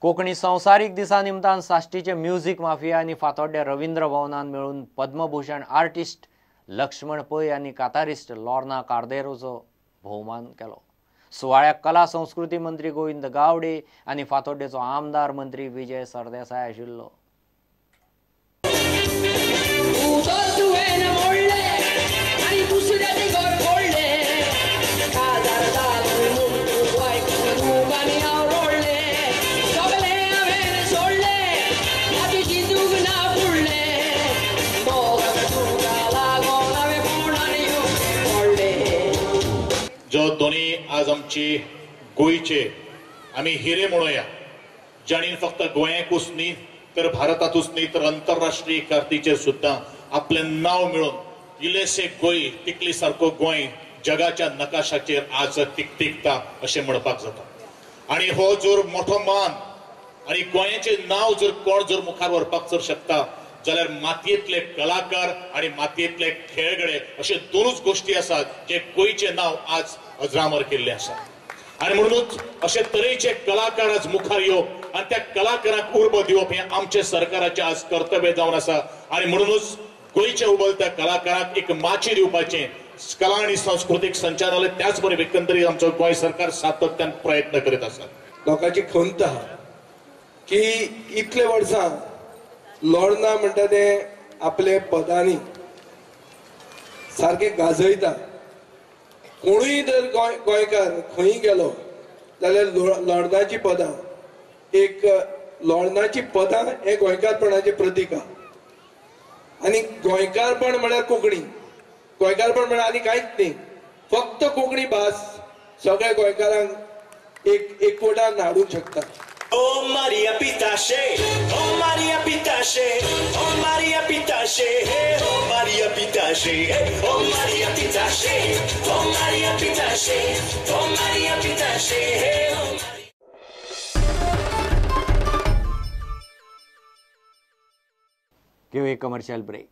कोंकणी संवसारीक दिसा निमतान साश्टीचे म्युझिक माफिया आनी फातोड्डें रवींद्र भवनान मेळून पद्मभूषण आर्टिस्ट लक्ष्मण पै आनी कातारिस्ट लॉर्ना कार्देरोचो भोवमान केलो. सुवाळ्याक कला संस्कृती मंत्री गोविंद गावडे आनी फातोड्डेचो आमदार मंत्री विजय सरदेसाय आशिल्लो. जो दोनी आज आमची गोंयचे आमी हिरे म्हणूया, जाणीन फक्त गोंयाकूच न्ही तर भारतातूच न्ही तर अंतरराष्ट्रीय कार्तीचेर सुद्दां आपलें नांव मेळोवन इल्लेशे गोंय तिकली सारको गोंय जगाच्या नकाशाचेर आज तिकतिकता अशें म्हणपाक जाता. आनी हो जर मोठो मान आनी गोंयाचें नांव जर कोण जर मुखार व्हरपाक जर शकता जाल्यार मातयेंतले कलाकार आनी मातयेंतले खेळगडे अशे दोनूच गोष्टी आसात जे गोंयचें नांव आज अजरामर केल्लें आसा. आनी म्हणूनच अशे तरेचे कलाकार आज मुखार येवप आनी त्या कलाकारांक उर्बा दिवप हें आमचें सरकाराचें आज कर्तव्य जावन आसा. आनी म्हणूनच गोंयच्या उबलत्या कलाकारांक एक माची दिवपाचें कला आनी संस्कृतीक संचालनालय त्याच बरोबर एकंदरीत आमचो गोंय सरकार सातत्यान प्रयत्न करीत आसा. लोकांची खंत आहा की इतले वर्सां लोर्ना म्हणटा ते आपले पदांनी सारके गाजयता. कोणूय जर गोंयकार खंय गेलो जाल्यार लोर्नाची पदां एक लोर्नाची पदां हें गोंयकारपणाचें प्रतीक आहा. आनी गोंयकारपण म्हळ्यार कोंकणी, गोंयकारपण म्हळ्यार आनी कांयच न्ही, फक्त कोंकणी भास सगळ्या गोंयकारांक एक एकवटान हाडूंक शकता. Oh Maria Pitache, oh Maria Pitache, oh Maria Pitache, oh Maria Pitache, oh Maria Pitache, oh Maria Pitache, oh Maria Pitache. घेऊ एक कमर्शियल ब्रेक.